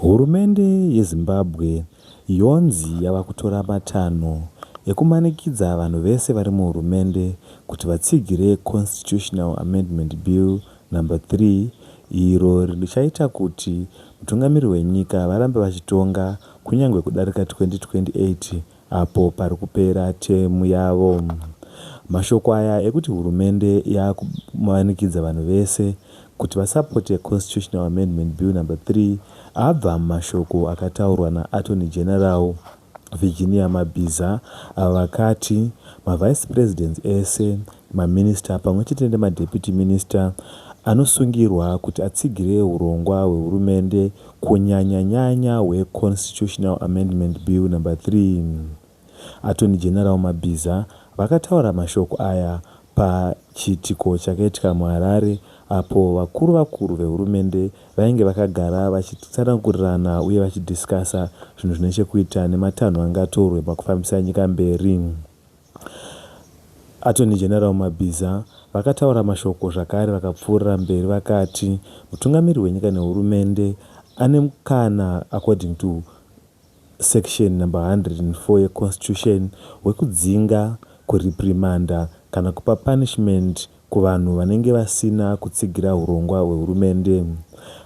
Hurumende yeZimbabwe yonzi yava kutora matanho ekumanikidza vanhu vese vari muhurumende kuti vatsigire Constitutional Amendment Bill Number 3 iro richaita kuti mutungamiri wenyika varambe vachitonga kunyange kudarika 2028 apo pari kupera temu yavo. Mashoko aya ekuti hurumende yakumanikidza vanhu vese kuti vasapote Constitutional Amendment Bill Number 3 abva mumashoko akataurwa naAttorney General Virginia Mabhiza avo vakati maVice Presidents ese, maminista pamwe chete nemaDeputy Minister anosungirwa kuti atsigire hurongwa hwehurumende kunyanya-nyanya hweConstitutional Amendment Bill Number 3. Attorney General Mabhiza vakataura mashoko aya pachiitiko chakaitika muHarare apo vakuru vakuru vehurumende vainge vakagara vachitsanangurirana uye vachidhisikasa zvinhu zvine chekuita nematanho angatorwe pakufambisa nyika mberi. Attorney General Mabhiza vakataura mashoko zvakare vakapfuurira mberi vakati mutungamiri wenyika nehurumende ane mukana according to section number 104 yeConstitution wekudzinga, kureprimanda kana kupa punishment kuvanhu vanenge vasina kutsigira hurongwa hwehurumende.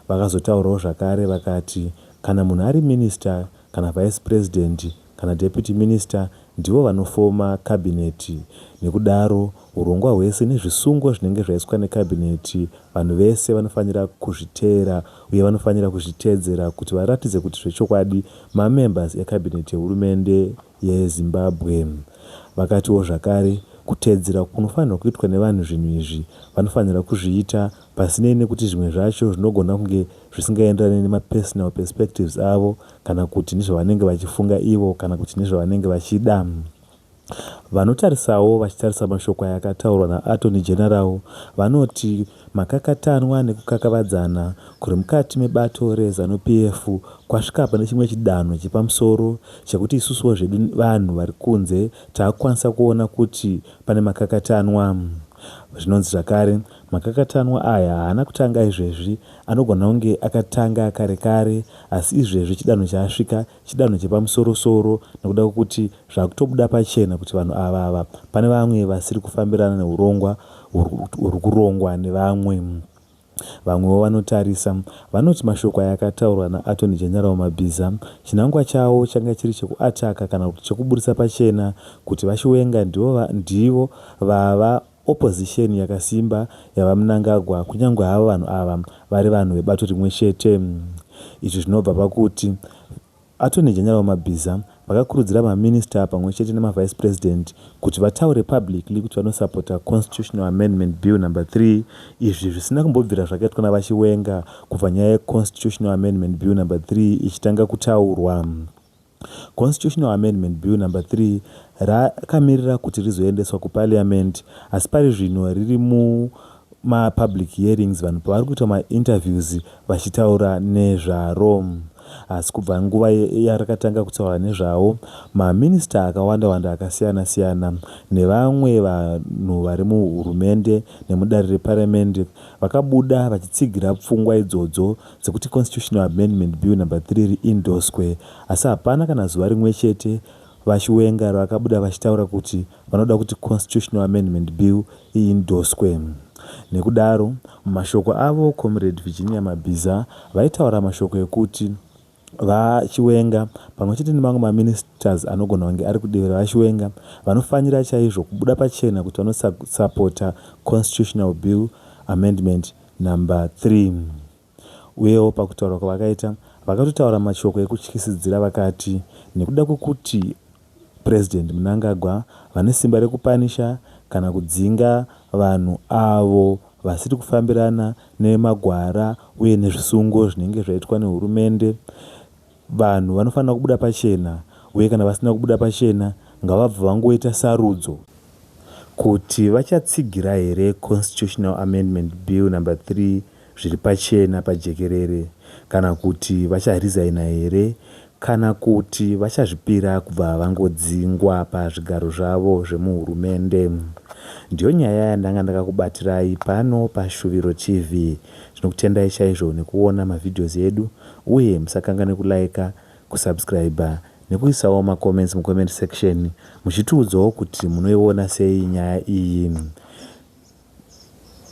Vakazotaurawo zvakare vakati kana munhu ari minister kana vice president kana deputy minister ndivo vanofoma cabinet nekudaro hurongwa hwese nezvisungo zvinenge zvaiswa necabinet vanhu vese vanofanira kuzviteera uye vanofanira kuzviteedzera kuti varatidze kuti zvechokwadi mamembers ecabinet yehurumende yeZimbabwe. Vakatiwo zvakare kuteedzera kunofanirwa kuitwa nevanhu zvinhu izvi vanofanira kuzviita pasinei nekuti zvimwe zvacho zvinogona kunge zvisingaenderani nemapersonal perspectives avo kana kuti nezvavanenge vachifunga ivo kana kuti nezvavanenge vachida. Vanotarisawo vachitarisa mashoko aya akataurwa naAttorney General vanoti makakatanwa nekukakavadzana kuri mukati mebato reZanu PF kwasvika pane chimwe chidanho chepamusoro chekuti isusuwo zvedu vanhu vari kunze taakukwanisa kuona kuti pane makakatanwa. Zvinonzi zvakare makakatanwa aya haana kutanga izvezvi, anogona kunge akatanga kare kare asi izvezvi chidanho chaasvika chidanho chepamusoro-soro nekuda kwekuti zvakutobuda pachena kuti vanhu ava ava pane vamwe vasiri kufambirana neurongwa huri kurongwa nevamwe. Vamwewo vanotarisa vanoti mashoko aya akataurwa naAttorney General Mabhiza chinangwa chawo changa chiri chekuataka kana kuti chekuburitsa pachena kuti VaChiwenga ndivo, ndivo vava opposition yakasimba yaVaMnangagwa kunyange havo vanhu ava vari vanhu vebato rimwe chete. Izvi zvinobva pakuti Attorney General Mabhiza vakakurudzira maminista pamwe chete nemavice president kuti vataure publicly kuti vanosapota Constitutional Amendment Bill Number 3 izvi zvisina kumbobvira zvakaitwa naVaChiwenga kubva nyaya yeConstitutional Amendment Bill Number 3 ichitanga kutaurwa. Constitutional Amendment Bill Number 3 rakamirira kuti rizoendeswa kuParliament asi pari zvino riri mumapublic hearings vanhu pavari kuitwa mainterviews vachitaura nezvaro. Asi kubva nguva yarakatanga kutaura nezvawo, maminista akawanda wanda akasiyana siyana nevamwe vanhu vari muhurumende nemudare reparamende vakabuda vachitsigira pfungwa idzodzo dzekuti Constitutional Amendment Bill Number 3 riendoswe asi hapana kana zuva rimwe chete VaChiwenga ravakabuda vachitaura kuti vanoda kuti Constitutional Amendment Bill iendoswe. Nekudaro, mumashoko avo, Comrade Virginia Mabhiza vaitaura mashoko ekuti VaChiwenga pamwe chete nemamwe maministers anogona kunge ari kudivi raVaChiwenga vanofanira chaizvo kubuda pachena kuti vanosapota Constitutional Bill Amendment Number 3. Uyewo pakutaura kwavakaita, vakatotaura mashoko ekutyisidzira vakati nekuda kwekuti President Mnangagwa vane simba rekupanisha kana kudzinga vanhu avo vasiri kufambirana nemagwara uye nezvisungo zvinenge zvaitwa nehurumende, vanhu vanofanira kubuda pachena uye kana vasina kubuda pachena ngavabve vangoita sarudzo kuti vachatsigira here Constitutional Amendment Bill Number 3 zviri pachena pajekerere kana kuti vacharesigner here kana kuti vachazvipira kubva vangodzingwa pazvigaro zvavo zvemuhurumende. Ndiyo nyaya yandanga ndakakubatirai pano paShuviro TV. Tinokutendai chaizvo nekuona mavideos edu uye musakanganwe kulaika, kusubscriber nekuisawo macomments mucomment section muchitiudzawo kuti munoiona sei nyaya iyi.